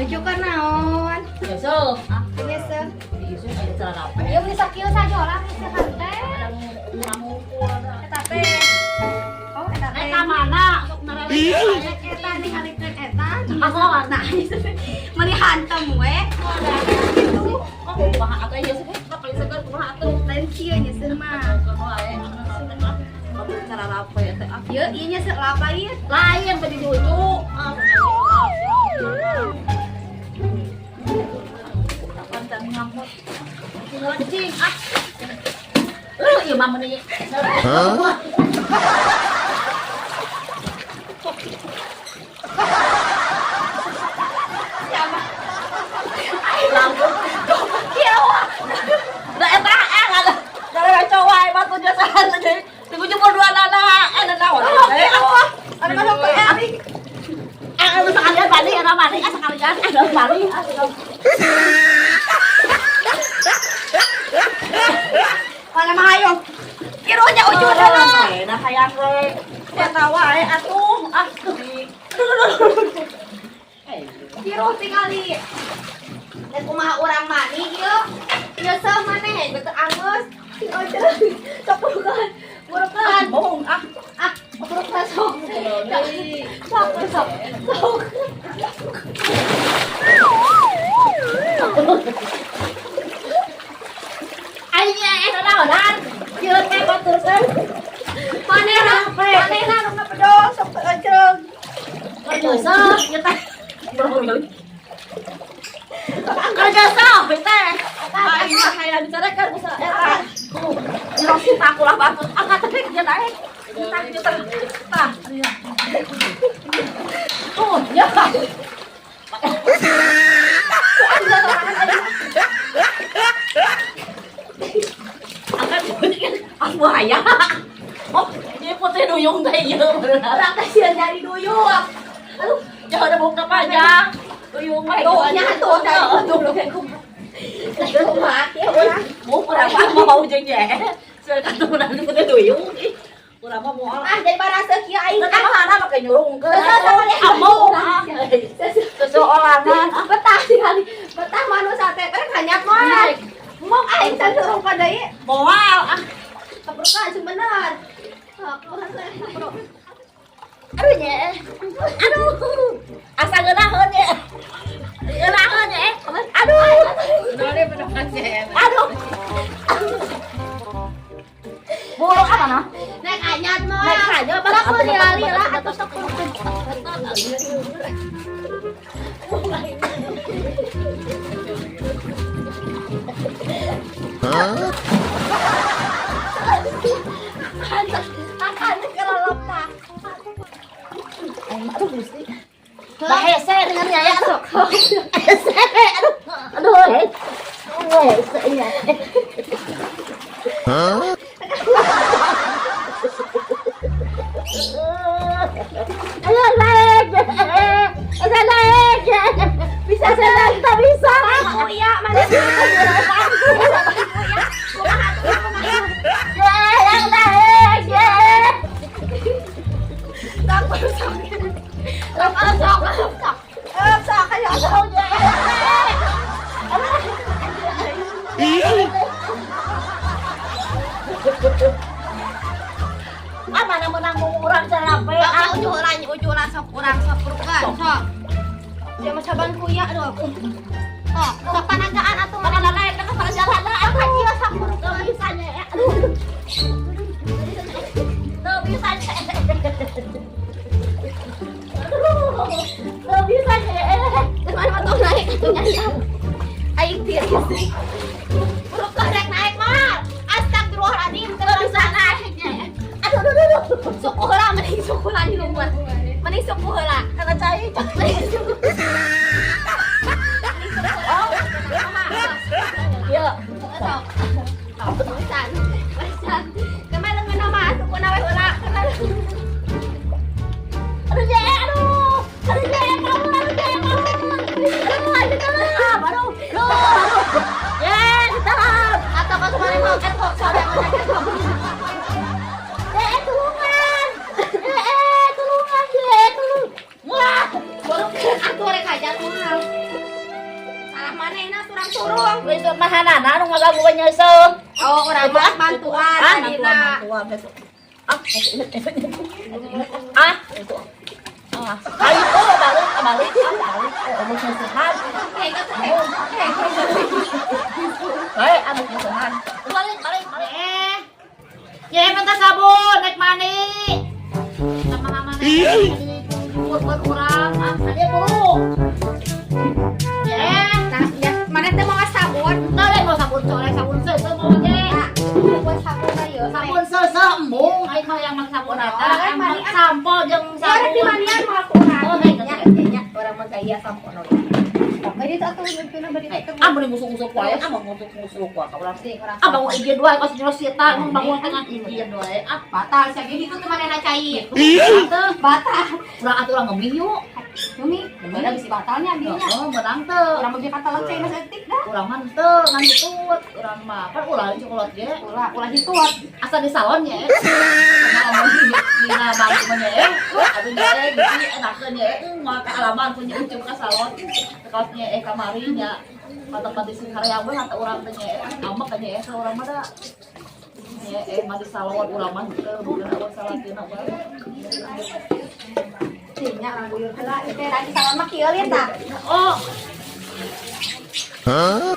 Lucu kan naon? Nyesel. Ah, Nyesel. Nyesel aya celana apa? Ya beli sakieu sajolang nyesel teh. Ngurang-ngukur. Eta teh. Oh, eta teh. Naik ka mana? Sok nararek. Eta ningalikeun eta. Asal Nah, meuli hantem we. gitu. Oh, kumaha atuh ieu sih? Paling seger kumaha atuh? Lain kieu nyesel mah. Cara rape teh ah. Ieu ieu nyesel apa ieu? Lain baju cucu. Ah, kapan teh ngamut? Cing ah. Lu ieu mah meuni. Hah? Siapa? Langsung. Kieu. Da eta eh ada. Dari cowok wae batu jasaan jadi tunggu jempol dua nana eh naon. Ada masuk ke Erik. Eh lu sekalian balik ada balik ah sekalian ada balik. Mana mah ayo. Kirunya ujung dulu. Nah hayang we. Eta wae atuh ah. Kiruh tingali. Dan kumaha urang mani ieu. Nyesel maneh betul angus. Sing ojo. Sok burukan. Burukan. Bohong ah. Ah, burukan sok. Sok sok. Sok. Aing eh naonan. Ieu teh baturkeun. Manehna, manehna nu ngapedol sok teu encreung. Nyesel ieu teh. Kerja sah teh. Aing mah hayang dicarekan ku eta. Nyerosin aku lah batu. Angkat teh dia naik. Tah tah. Tah. Tuh, ya. Angkat ah buaya. Oh, ini putih duyung teh ieu bener. Urang teh sieun nyari duyung. Aduh, jangan ada buka panjang. Duyung mah Tuh, nya tuh tuh kumaha kieu urang. Mau kurang mah mau jeung ye. Seueur katunan putih duyung. Ih, kurang mah moal. Ah, jadi barasa kieu aing. Nah, mana make nyurungkeun. Amau. Seseorangan. Betah tingali. Betah manusia teh teh kanyat mah. Mau aing can surung pada ieu. Moal ah. Keperluan sing bener. Aduh nye. Aduh. Asa ngeunaheun nye. Ngeunaheun nye. Aduh. Aduh. Buruk apa nah? Naik anyat mah. Naik aja Sok lali lah atau sok Hah? Akan kelelep tah. Aduh Gusti. Bah hese dengan ya aduh. Hese aduh. Aduh. Hese ya. Hah? Ayo naik. Asa naik. Bisa saya tak bisa. Aku ya mana sih? Kumaha tuh kumaha. Ya, yang naik. Ya. Sok sok. Sok sok sok. Sok kayak sok. Ah mana menang urang capek. Ah, ujuran ujuran sok urang sok burukan sok. Dia mah caban kuya aduh. Sok, sok panagaan atuh Mana naik ke mana jalan lah. Aduh, kieu sok burukan. Teu bisa nya. Aduh. Teu bisa nya. Aduh. Teu bisa nya. Mana mah tong naik atuh nya. Aing tiris. Burukan rek naik mah. Astagfirullahaladzim, teu Teu bisa naik nya. Aduh aduh aduh. Suku heula mending suku heula di luhur. Mending suku heula. Karena cai. Mending suku. Mending suku heula. Iya. Sok. Barisan. Barisan. Kemana leungeun mah suku we heula. Kemana? Aduh ya, aduh. Aduh ya, kamu, aduh ya, kamu. Aduh, aduh, aduh, aduh, aduh. Ya, tetap. Atau kalau kemarin mau kan kok sore mau kan kok. Eh, tulungan. Eh, tulungan, ya, tulung. Wah, Atuh rek Hajat moal. Salah manehna surang-surung. Geus mahanana anu ngaganggu nyeuseuh. Oh, urang mah bantuan Ah, tadina. bantuan, bantuan. Ah, ah, itu. Ah, ayo oh balik, balik, ah, balik. Oh, mau nyeusehan. Hei, atuh hei. Hei. Hei, anu nyeusehan. Balik, balik, balik. Eh. Ya, minta sabun, naik mandi. Sama-sama naik mandi. Buat urang, ah, tadi buru. Ya, Nah, ya, maneh teh mau sabun? Entah deh mau sabun colek, sabun seuseuh mau ge. Nah, buat sabun teh yeuh. Sabun seuseuh embung, aing mah yang make sabun eta. Oh, rek mandi, ah. Sampo jeung Ya, rek sabun. dimandian moal ku urang. Oh, hei, Nya, nya, urang mah gaya sampon we. Bari itu atuh mimpiuna bari Eh, teh. ah, mending ngusuk-ngusuk wae, ah, mau ngusuk-ngusuk wae ka urang. Sing urang. Ah, bangun izin wae kos jero sita, emang bangun tengah izin wae. Ah, Batal sia gitu teh manehna cai. teu. Batal. Urang atuh urang ngemih yuk. Ngemih, beda bisi batalnya dinya. Oh, menang teu. Urang mah kata cai mas etik dah. Urang mah teu ngan hitut. Urang mah kan ulah coklat ge. Ulah, ulah hitut. Asa di salon nya. Karena lamun dina balik mah nya eh. Aduh nya eh gitu enakeun nya eh moal ka alaman punya ujung ka salon. Kaos nya eh kamari nya. Mata di sini karya we hata urang teh nya eh amek ka nya eh ka urang mah da. Nya eh mah di salon urang mah teu bukan urang salakina bae. Nya urang guyur heula ieu teh di salon mah kieu lieu tah. Oh, Huh?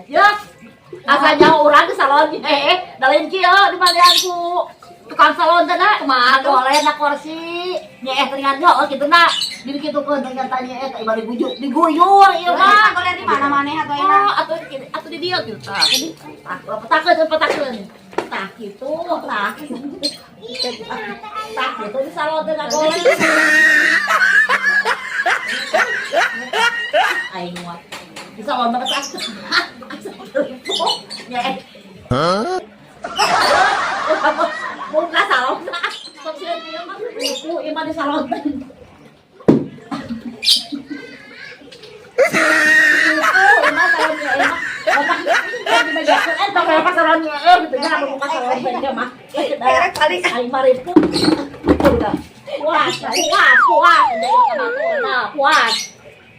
Ya. Asa nyaho urang di salon eh da lain kieu di malian ku tukang salon teh na kumaha goler na kursi nya eh ternyata oh kitu na dibikitukeun ternyata nya eh teh bari diguyur diguyur ieu mah. Goler di mana maneh atuh ayeuna? Oh, atuh atuh di dieu kitu tah. Tah, petakeun petakeun. Tah kitu, tah. Tah kitu di salon teh ngagoler. Aing mah di salon mah asa asa nya eh. Huh? Mun ka salon sok sieun ieu mah buku ieu mah di salon teh. Buku ieu mah salon ieu mah. Bapak dibejakeun eh bang apa salon ieu eh gitu nya buka salon teh ieu mah. Kerek kali. Aing mah ripuh. Udah. Puas, puas, puas. Jadi ka baturna, puas.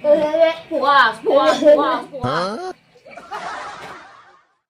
Puas, puas, puas, puas. Huh?